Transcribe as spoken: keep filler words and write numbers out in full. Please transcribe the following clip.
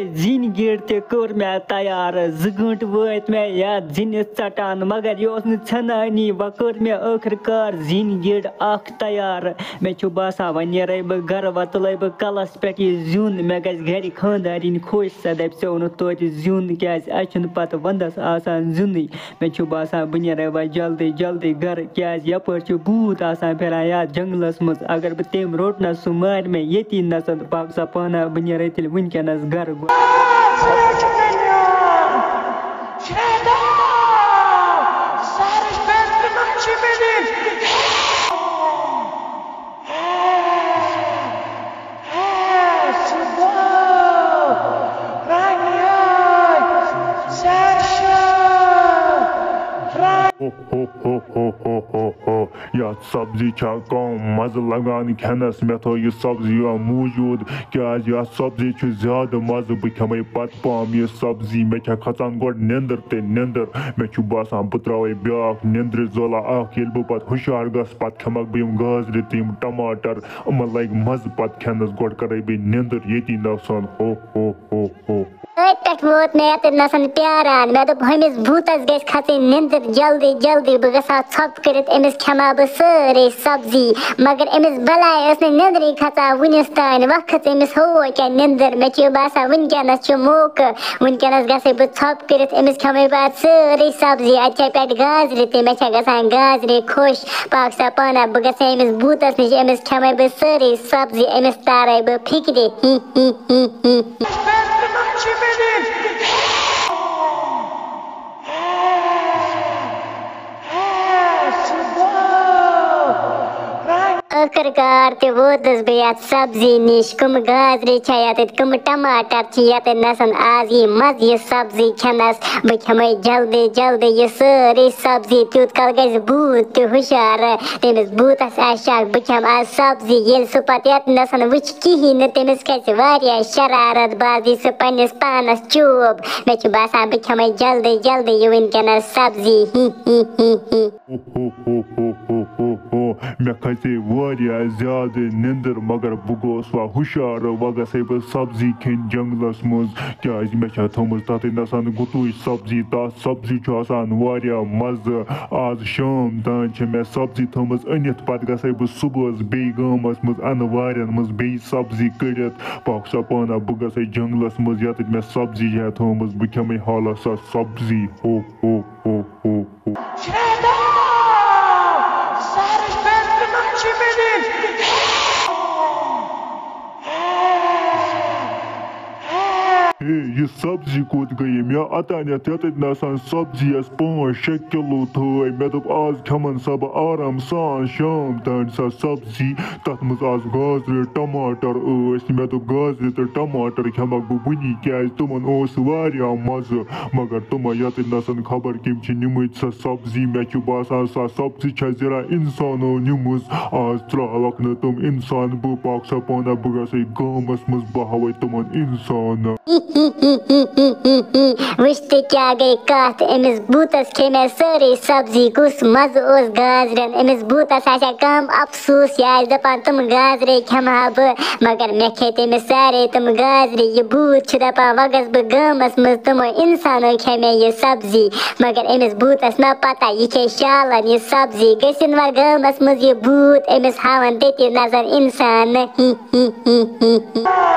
زِنۍ گِر تہِ کٔر مےٚ تیار، زٕ گٲنٛٹہٕ وٲتۍ مےٚ یَتھ زِنِس ژَٹان، مگر یہِ اوس نہٕ ژھٮ۪نٲنی۔ وۄنۍ کٔر مےٚ ٲخٕر کار زِنۍ گِر اَکھ تیار۔ مےٚ چھُ باسان، وۄنۍ نیرَے بہٕ گَرٕ، وۄنۍ تُلَے بہٕ کَلَس پٮ۪ٹھ یہِ زیُن۔ مےٚ گژھِ گَرِکۍ خانٛدارِنۍ خۄش، سۄ دَپہِ، "ژےٚ اوٚنُتھ توتہِ زیُن، کیٛازِ اَسہِ چھُنہٕ پَتہٕ وَنٛدَس آسان زیُنٕے۔" مےٚ چھُ باسان، بہٕ نیرے وۄنۍ جلدی جلدی گرٕ، کیازِ یپٲرۍ چھُ بھوٗت آسان پھران یتھ جنگلس منٛز۔ اگر بہٕ تٔمۍ روٚٹ نہ، سُہ مارِ مےٚ ییٚتی نَسَن۔ پاکھ سا پانہ، بہٕ نیرے تیٚلہِ وٕنکیٚنس گرٕ۔ ہو ہو ہو ہو ہو ہو ہو۔ یتھ سبزی چھا کم مزٕ لگان کھٮ۪نس؟ مےٚ تھٲو یہِ سبزی یور موٗجوٗد، کیازِ یتھ سبزی چھُ زیادٕ مزٕ۔ بہٕ کھٮ۪مے پتہٕ پام یہِ سبزی۔ مےٚ چھےٚ کھژان گۄڈٕ نیٚندٕر تہٕ نیٚندٕر۔ مےٚ چھُ باسان، بہٕ تراوے بیاکھ نیٚندرِ زولا اکھ۔ ییٚلہِ بہٕ پتہٕ ہُشار گژھٕ، پتہٕ کھٮ۪مکھ بہٕ یِم گازرِ تہٕ یِم ٹماٹر۔ یِمن لگہِ مزٕ پتہٕ کھٮ۪نس۔ گۄڈٕ کرے بہٕ نیٚندٕر ییٚتی نَسَن۔ ہو ہو ہو ہو۔ أتھۍ پٮ۪ٹھ ووت مےٚ یَتٮ۪تھ نَسَن پیاران۔ مےٚ دوٚپ، ہُمِس بھوٗتَس گژھِ کھَسٕنۍ نیٚنٛدٕر جلدی جلدی، بہٕ گژھٕ ہا ژھۄپہٕ کٔرِتھ، أمِس کھٮ۪مہٕ ہا بہٕ سٲرٕے سبزی۔ مگر أمِس بَلاے ٲس نہٕ نیٚنٛدرٕے کھَسان وُنِس تام۔ وۄنۍ کھٔژ أمِس ہوو کیٛاہ نیٚنٛدٕر۔ مےٚ چھُ یہِ باسان، وٕنکٮ۪نَس چھُ موقعہٕ، وٕنکٮ۪نَس گژھٕ بہٕ ژھۄپہٕ کٔرِتھ، أمِس کھٮ۪مَے بہٕ اَتھ سٲرٕے سبزی۔ اَتہِ چھےٚ پٮ۪ٹھ گازرِ تہِ، مےٚ چھےٚ گژھان گازرِ خۄش۔ پاکھ سا پانہ، بہٕ گژھٕ ہا أمِس بھوٗتَس نِش، أمِس کھٮ۪مَے بہٕ سٲرٕے سبزی، أمِس تارَے بہٕ فِکرِ۔ ہی ہی ہی ہی۔ ٲخٕر کار تہِ ووتُس بہٕ یَتھ سبزی نِش۔ کٕم گازرِ چھےٚ یَتٮ۪تھ، کٕم ٹماٹر چھِ یَتٮ۪تھ نَسَن۔ آز یی مَزٕ یہِ سبزی کھٮ۪نَس۔ بہٕ کھٮ۪مَے جلدی جلدی یہِ سٲرٕے سبزی۔ تیوٗت کال گژھِ بھوٗت تہِ ہُشار۔ تٔمِس بھوٗتَس آسہِ شک، بہٕ کھٮ۪مہٕ آز سبزی۔ ییٚلہِ سُہ پَتہٕ یَتٮ۪تھ نَسَن وٕچھِ کِہیٖنۍ نہٕ، تٔمِس کھسہِ واریاہ شرارت۔ بہٕ حظ دِیہِ سُہ پنٛنِس پانَس چوب۔ مےٚ چھُ باسان، بہٕ کھٮ۪مَے جلدی جلدی یہِ وٕنکٮ۪نَس سبزی۔ ہی ہی ہی ہی۔ ہو ہو ہو ہو ہو ہو ہو۔ مےٚ کھژے واریاہ زیادٕ نیٚنٛدٕر، مگر بہٕ گوس وۄنۍ ہُشار، وۄنۍ گژھے بہٕ سبزی کھیٚنۍ جنگلس منٛز، کیازِ مےٚ چھےٚ تھٲومٕژ تَتٮ۪تھ نَسَن گُتُج سبزی۔ تَتھ سبزی چھُ آسان واریاہ مَزٕ۔ آز شام تام چھےٚ مےٚ سبزی تھٲومٕژ أنِتھ، پَتہٕ گژھے بہٕ صُبحس بیٚیہِ گامَس منٛز، اَنہٕ وارٮ۪ن منٛز بیٚیہِ سبزی کٔڑِتھ۔ پاکھ سا پانہ، بہٕ گژھے جنگلس منٛز، یَتٮ۪تھ مےٚ سبزی چھےٚ تھٲومٕژ، بہٕ کھٮ۪مَے حالس سۄ سبزی۔ ہو ہو ہو ہو ہو۔ شیطان! زہرٕچ بیترِ منٛز چھِ مےٚ دِنۍ۔ ہے، یہِ سبزی کوٚت گٔیے؟ مےٚ اوٚتانٮ۪تھ یَتٮ۪تھ نَسَن سبزی ٲس پانٛژھ شےٚ کِلوٗ تھٲے۔ مےٚ دوٚپ، آز کھٮ۪مَن سا بہٕ آرام سان شام تام سۄ سبزی۔ تَتھ منٛز آسہٕ گازرِ، ٹماٹر ٲسۍ۔ مےٚ دوٚپ، گازرِ تہٕ ٹماٹر کھٮ۪مَکھ بہٕ وُنی، کیٛازِ تِمَن اوس واریاہ مَزٕ۔ مگر تِمَن یَتٮ۪تھ نَسَن خبر کٔمۍ چھِ نِمٕژ سۄ سبزی۔ مےٚ چھُ باسان، سۄ سبزی چھےٚ زِرا اِنسانو نِمٕژ۔ آز ترٛاوَکھ نہٕ تِم اِنسان۔ بہٕ پاکھ سا پانہ، بہٕ گژھٕ گامَس منٛز، بہٕ ہاوَے تِمَن اِنسان۔ وٕچھ تہِ کیٛاہ گٔے کَتھ، أمِس بھوٗتَس کھے مےٚ سٲرٕے سبزی۔ کُس مَزٕ اوس گازرٮ۪ن۔ أمِس بھوٗتَس آسہِ ہا کَم افسوٗس، یہِ آسہِ دَپان، تِم گازرے کھٮ۪مہٕ ہا بہٕ۔ مگر مےٚ کھے تٔمِس سارے تِم گازرِ۔ یہِ بھوٗت چھُ دَپان، وۄنۍ گژھٕ بہٕ گامَس منٛز، تِمو اِنسانو کھے مےٚ یہِ سبزی۔ مگر أمِس بھوٗتَس ما پَتہ، یہِ کھے شالَن یہِ سبزی۔ گٔژھِنۍ وۄنۍ گامَس منٛز یہِ بھوٗت، أمِس ہاوَن تٔتی نظر اِنسان۔ ہی ہی ہی ہی ہی۔